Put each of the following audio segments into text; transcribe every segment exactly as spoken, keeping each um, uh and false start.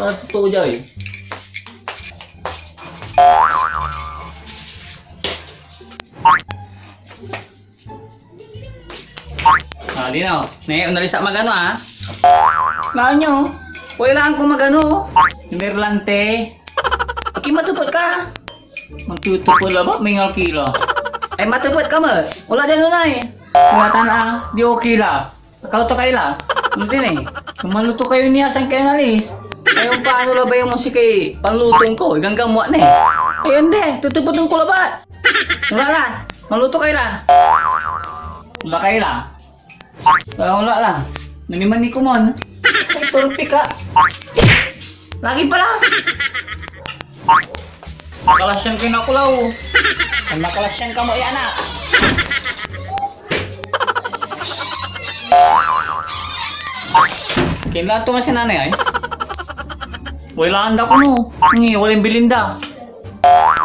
Totoo jay. Ah, di na, oh. Ne, onalis ak magano, ah. Naan yo? Wala lang ko magano. Merlante. Aki matepet ka. Matutupol la ba? May ngalkila. Ay, matepet ka met. Wala dian, unay. Wala tan, ah. Di okay la. Kaluto kayo la. Ano din eh? Kung manluto kayo niya, saan kayo nalis? Kayo paano labay mo si kay panlutong ko? Iganggan mo ne. Ayun de, tutuputin ko labat. Wala la. Manluto kayo la. Wala kayo la. Wala, wala la. Naniman ni Kumon. Ay, turpi ka. Lagi pala. Makalasyan kayo na kulaw. Ay, makalasyan ka mo, eh, anak. Kinla to nga si nanay, ay. Wala anda ko, no. Ngi, walay bilinda.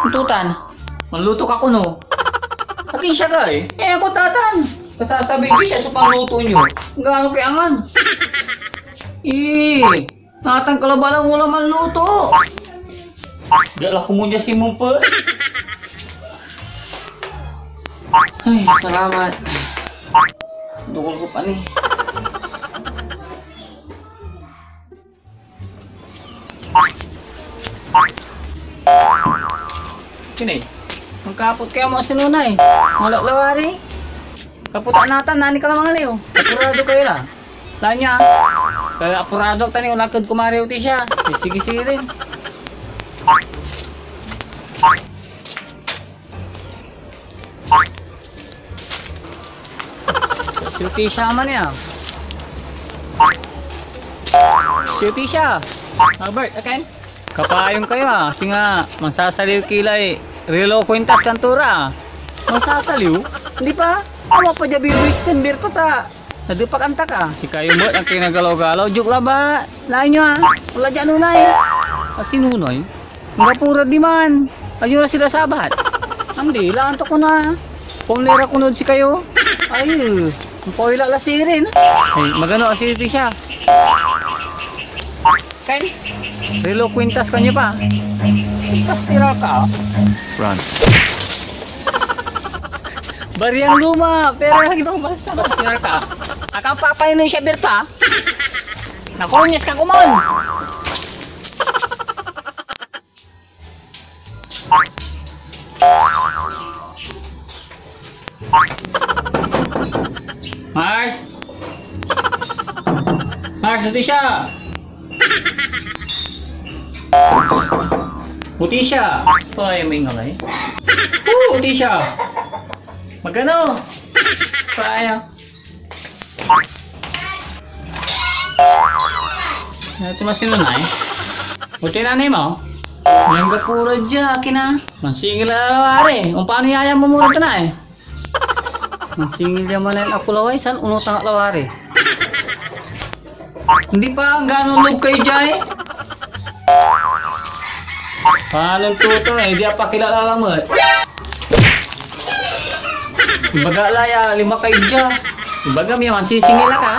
Tutan, manluto ka ko, no. Akin siya ka, eh. Eh, ako, tatan. Kasasabi, di siya sa pangluto nyo. Gaano kaya ngan? Eh, Natan ka la balang wala manluto. Dia la komun ya si Mumpe. Ay, salamat. Dukol ko pa ni. Kini, ang kapot kaya mo asinunay. Wala lawari. Kaputan natan, nani ka la mangaliw. Apurado kayo la. Lanya. Kaya apurado ak tani, wala kad kumari uti siya. Eh, sige, sige rin. Si Uti siya man ya. Si Uti siya. Albert, akin? Kapayon kayo, ah. Singa, mansasaliw ki lay relo kuintas kanto ra. Mansasaliw? Hindi pa? Awa pa dia bibuis tan birkot, ah. Nadepak antak, ah. Sikayo met ang kinagalaw-galaw. Joke la ba? Laen yo, ah. Wala dia nunay. Ah, si nunay? Anggapo ra diman. Ayo ra sila sabat. Andi, laan to ko na. Pumlira ko nod sikayo. Ay, ampawila la sirin. Ay, magano a si Uti siya. Ken, relo kuintas kanyo pa. Kuintas tira ka. Run. Bariang luma, pero lagi bang basa. Kuintas tira ka. Akapapay no siya, Berta. Nakunyas ka kuman. Mars! Mars, Uti siya! Uti siya! Ay, may ngalay. Woo! Uti siya! Magano? Kaya. Ano ito, masino na eh? Buti nanay mo? Yang gapura dya, akin na. Mansingil a lawari. Kung paano yaya mo mura ito na eh? Mansingil ya man ang akulaway, san unot ang lawari? Hindi pa, ang gano'n loob kayo dya eh. Panon tuto eh, di apakilala lamet. Ibaga la ya, lima kay dia. Ibaga mi, mansisingil ak, ha?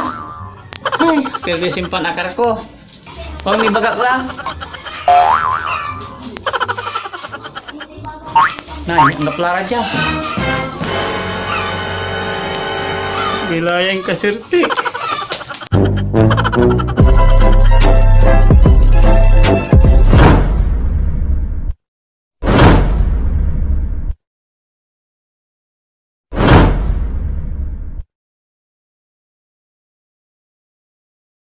Ay, pero simpan akar ko. Pang ibagak la. Nay, anggap la ra dia. Bilayang kasirtik.